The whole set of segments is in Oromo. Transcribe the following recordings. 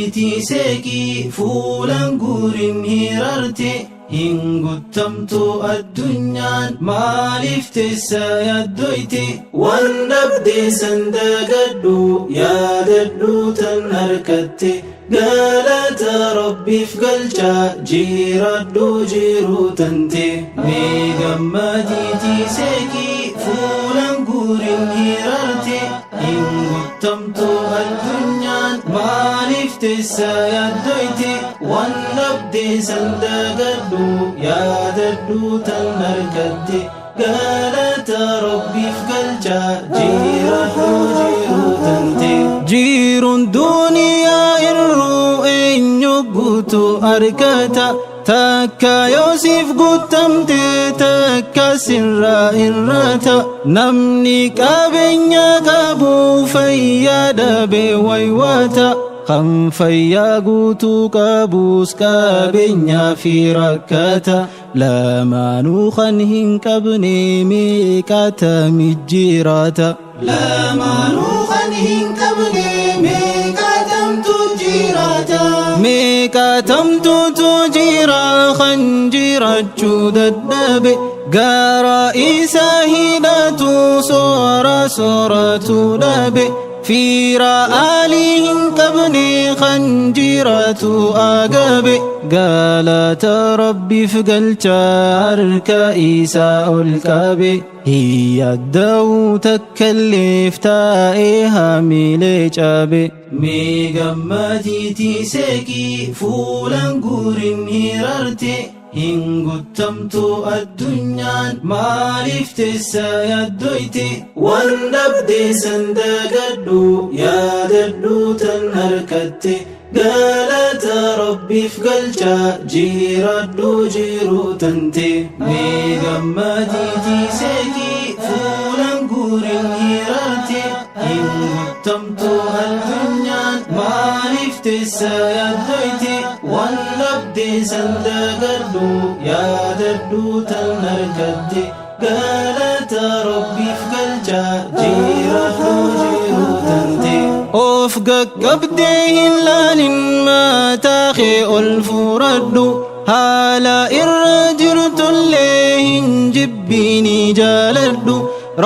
Gammadiitii seeqii fuulan guurin hirarte hin guttamtu addunyaan maaliif teessa yaaddoyte waan dhabdee san dagadhu yaadadhu tan harkatte galata rabbiif galchaa jiraadhu jiruu tante mee gammadiitii seeqii fuulan guurin hirarte hin guttamtu addunyaan maaliif teessa yaaddoyte waan dhabdee san dagadhu yaadadhu tan argatte galata rabbiif galchaa jiraadhu jiruu tante jiruun duniyaa irruu eenyu guutuu argata takka yoosiif guutamte takka sirraa irrata namni qabeenya qabu fayyaa dhabe waywaata kan fayyaa guutuu qabus qabeenyaa fi rakkata lamaanuu kan hin qabne meeqatami jiraata lamaanuu kan hin qabne meeqatamtu jiraata meeqatamtutu jira kan jiraachuu dadhabe gara isaa hidhatu soora sooratu dhabe fiira aalii hin qabne kan jiraatu agabe galata rabbiif galcha harka isaa ol qabe hiyyadda'uu takkalleef taa'ee haamilee cabe mee gammadiitii seeqii fuulan guurin hirarte hin guttamtu addunyaan maaliif teessa yaaddoyte waan dhabdee san dagadhu yaadadhu tan harkatte galata rabbiif galchaa jiraadhu jiruu tante mee gammadiitii seeqii fuulan guurin hirarte hin guttamtu addunyaan maaliif teessa yaaddoyte waan dhabdee san dagadhu yaadadhu tan argatte galata rabbiif galchaa jiraadhu jiruu tante of qaqqabdee hin laalin mataa kee ol furadhu haala irra jirtullee hin jibbiini jaaladhu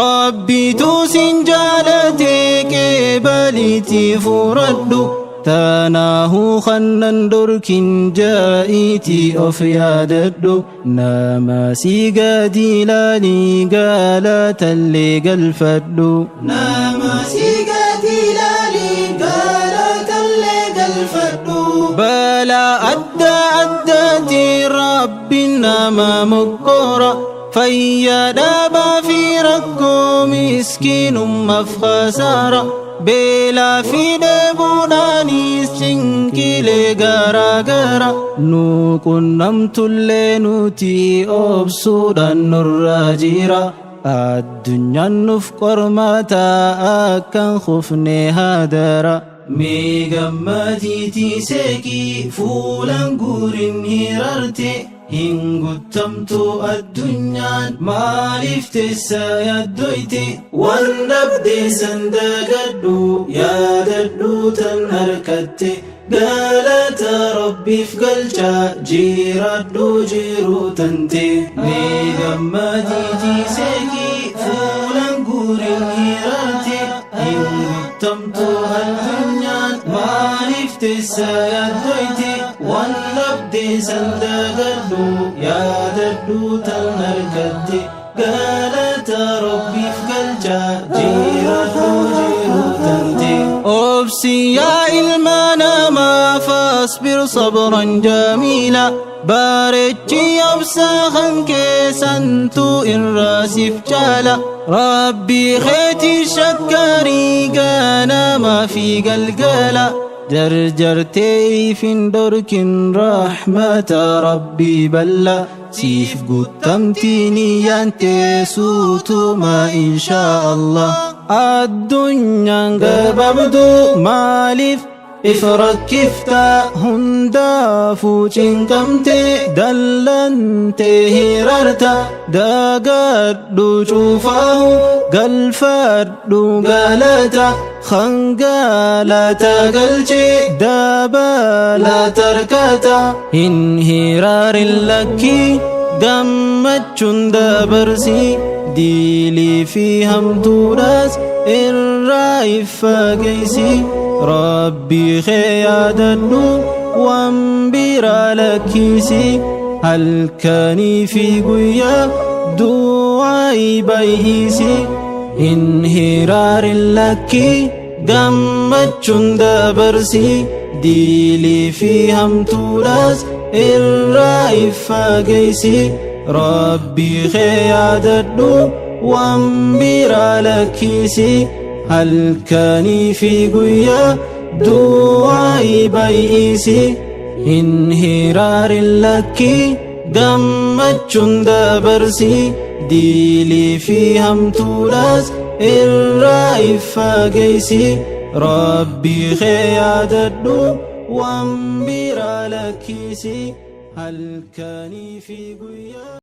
rabbiitu sin jaalate qeebaliitii furadhu tanaahuu kannan dhorkin jaa'iitii of yaadadhu nama si gadi ilaalii galatallee galfadhu nama si gadi ilaalii galatallee galfadhu balaa adda addaati rabbiin nama mokkora fayyaa dhabaa fi rakkoo miskiinummaaf khasaara beelaa fi dheebuudhaanis cinqilee garaa gara nu qunnamtullee nuti obsuudhaan nurraa jira addunyaan nuuf qormaata akkan kufne hadara mee gammadiitii seeqii fuulan guurin hirarte hin guttamtu addunyaan maaliif teessa yaaddoyte waan dhabdee san dagadhu yaadadhu tan harkatte galata rabbiif galchaa jiraadhu jiruu tante mee gammadiitii seeqii fuulan guurin hirarte hin guttamtu addunyaan maaliif teessa yaaddoyte waan dhabdee san dagadhu yaadadhu tan argatte galata rabbiif galchaa jiraadhu jiruu tante obsi yaa ilma namaa fasbir sabran jamiila bareechi obsa kan keessantu irraa siif caala rabbii keetii shakkarii ganama fi galgala jarjartee ifin dhorkin rahmata rabbii balla siif guutamtii niyyaan teessuutuma inshaa Allah addunyaan gabaabduu maaliif If rakkifta hundaafuu cinqamte dallante hirarta dagadhu cufaahu galfadhu galata خنقالة قلشي دابلا تركتا إن هرار لكي قمتشن دبرسي ديلي في همتوراس الرايف قيسي ربي خيادنو وانبرا لكيسي هل كاني في قيا دعائي بيسي إن هرار لكي gammachuun dabarsii diilii fi hamtuudhaas irraa iffageessi rabbii kee yaadadhu waan biraa lakkisi halkanii fi guyyaa du'aa'ii baay'isi hin hiraarin lakkii gammachuun dabarsii diilii fi hamtuudhaas irraa iffageessi rabbii kee yaadadhu waan biraa lakkisi halkanii fi guyyaa.